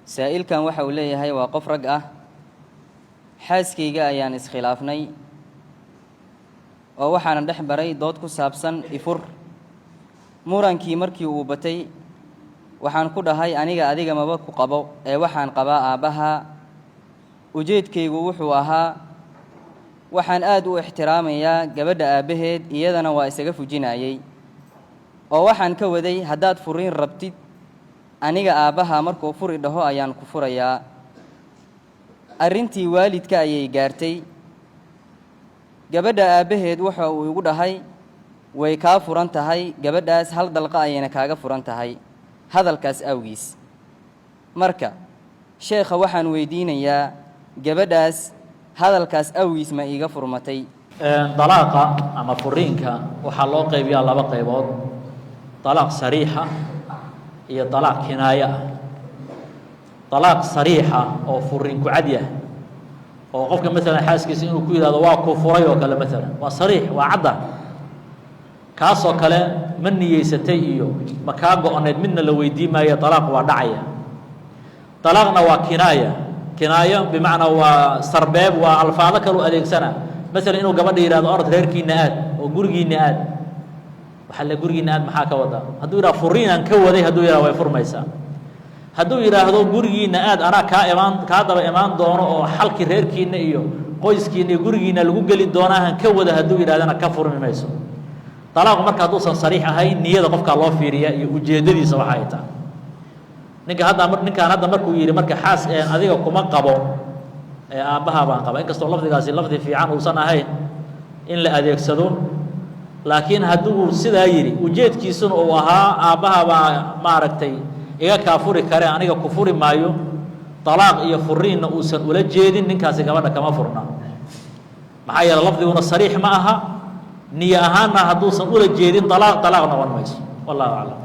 Saa'ilkan waxa uu leeyahay waa qof rag ah. Xaaskayga ayaan iskhilaafnay oo waxaana dhex baray dood ku saabsan ifur. Murankii markii uu batay, waxaan ku dhahay, "Aniga adiga maba ku qabo ee waxaan qabaa aabbaha." Ujeedkaygu wuxuu ahaa, waxaan aad u ixtiraamayaa gabadha aabbaheed, iyadana waa isaga fujinayey, oo waxaan ka waday, haddaad furiin rabtid, aniga aabbaha markuu furi dhaho ayaan ku furayaa. Arrintii waalidka ayay gaartay. Gabadha aabbaheed waxa uu igu dhahay, "Way kaa furan tahay gabadhaas, hal dalqa ayayna kaaga furan tahay." Hadalkaas awgiis marka, sheekha waxaan weydiinayaa, gabadhaas hadalkaas awgiis ma iiga furmatay? Dalaaqa ama furiinka waxaa loo qaybiyaa laba qaybood: dalaaq sariixa iyo dalaaq kinaayo ah. Dalaaq sariixa oo furiin ku cad yah, oo qofka maalan xaaskiisa inuu ku yidhahdo "Waa ku furay" oo kale maalan, waa sariix, waa cadda. Kaasoo kale ma niyeysatay iyo ma kaa go-oneed midna la weydii maayo, dalaaq waa dhacaya. Dalaaqna waa kinaaya. Kinaayo bimacnaa waa sarbeeb, waa alfaado kalu adeegsana. Masalan, inuu gabadha yidhahdo, "Orod, reerkiina aad oo gurigiina aad." Waxaa le, "Gurigiina aad maxaa ka wadaa?" Hadduu yidhahdo, "Furiinaan ka waday," hadduu yidhahdo, way furmaysaa. Hadduu yidhaahdo, "Gurigiina aad, anaa kaa imaan, kaa daba imaan doono oo xalkii reerkiina iyo qoyskiina iyo gurigiina lagu geli doonaahan ka wada," hadduu yidhahdana, ka furmi mayso. Dalaaqu marka hadduusan sariix ahayn, niyada qofkaa loo fiiriya iyo ujeeddadiisa waxa ay tahay. Ninka hadda, ninkaan hadda markuu yidhi marka, "Xaas adiga kuma qabo ee aabbaha baan qaba," inkastoo lafdigaasi lafdi fiican uusan ahayn in la adeegsado, laakiin hadduu sidaa yidhi, ujeedkiisuna uu ahaa aabbaha baa maaragtay iga kaa furi kare, aniga ku furi maayo, dalaaq iyo furiinna uusan ula jeedin, ninkaasi gabadha kama furna. Maxaa yeele, lafdiguna sariix ma aha, niyo ahaanna hadduusan ula jeedin dalaaq, dalaaq noqon mayso. Wallahu aclam.